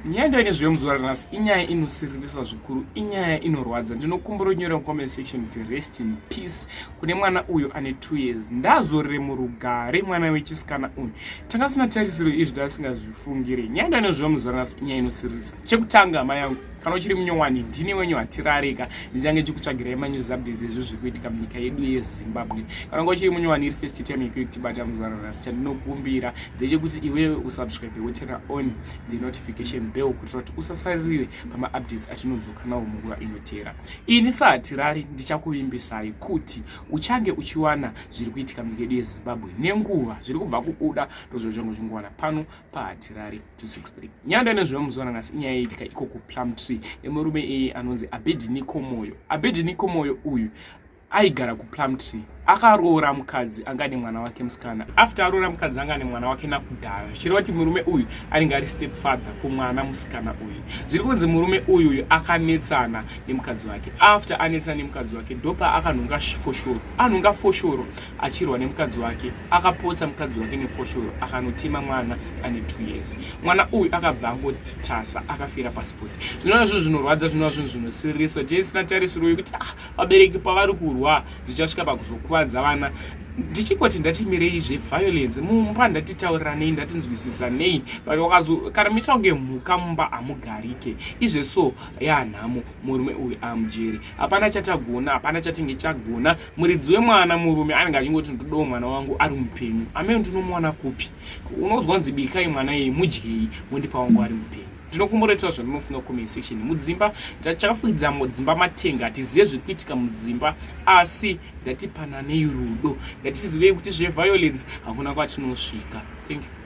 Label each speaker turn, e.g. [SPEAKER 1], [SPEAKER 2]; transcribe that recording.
[SPEAKER 1] Nyaya ndo ine zvemuzuva ranhasi inyaya inosiririsa zvikuru, inyaya inorwadza. Ndinokumbira unyore mucomment section kuti rest in peace kune mwana uyu ane 2 years. Ndazorere murugare mwana wechisikana uyu. Tanga sina tarisiro izvi tasingazvifungire. Nyaya ndo ine zvemuzuva ranhasi inyaya inosiririsa. Chekutanga hama yangu, kana uchiri munyowani ndini wenyu hatirarika, ndichange chikutsvagirai manews updates ezvo zviri kuitika munyika yedu yeZimbabwe. Kana uchiri munyowani iri first time yekuti tibata muzuva ranhasi, chandinokumbira ndechekuti iwewe usubscribe woturn on the notification bell kuitira kuti usasaririre pamaupdates atinodzoka nawo munguva inoteera. Ini saHatirari ndichakuvimbisai kuti uchange uchiwana zviri kuitika munyika yedu yeZimbabwe nenguva zviri kubva kubuda ndozvauchange uchingowana pano paHatirari 263. Nyaya nezvemuzuva ranhasi inyaya yaitika iko kuPlumtree yemurume iye anonzi Abedinico Moyo. Abedinico Moyo uyu aigara kuPlumtree, akaroora mukadzi anga ane mwana wake musikana. After aroora mukadzi anga ane mwana wake nakudhara, zvichireva kuti murume uyu anenge ari step father kumwana musikana uyu. Zviri kunzi murume uyuyu akanetsana nemukadzi wake. After anetsana nemukadzi wake, ndopa akanhonga foshoro, anhonga foshoro achirwa nemukadzi wake, akapotsa mukadzi wake nefoshoro, akanotema mwana ane 2 years. Mwana uyu akabva angoti tasa, akafira paspot. Zvinova zvinhu zvinorwadza, zvinova zvinhu zvinosiririsa. Tisina tarisiro yekuti vabereki pavari kurwa zvichasvika pakuzokuvadza vana. Ndichingoti ndatimirei zveviolence mumba, ndatitauriranei, ndatinzwisisanei, but wakazo kana muchiita kunge mhuka mumba hamugarike. Izve so yanhamo, murume uyu amujeri, hapana chatagona, hapana chatinge chagona. Muridzi wemwana murume anenge achingoti ndodawo mwana wangu ari mupenyu, amene ndinomuwana kupi? Unonzwa kunzi bikai mwana iyeye mudyei, mondipa wangu ari mupenyu. Ndinokumboretera zvandinofunga comment section. Mudzimba tachakafuidza mudzimba matenga, hatizive zviri kuitika mudzimba, asi ndatipananei rudo, ndatizivei kuti zveviolence hakuna kwatinosvika. Thank you.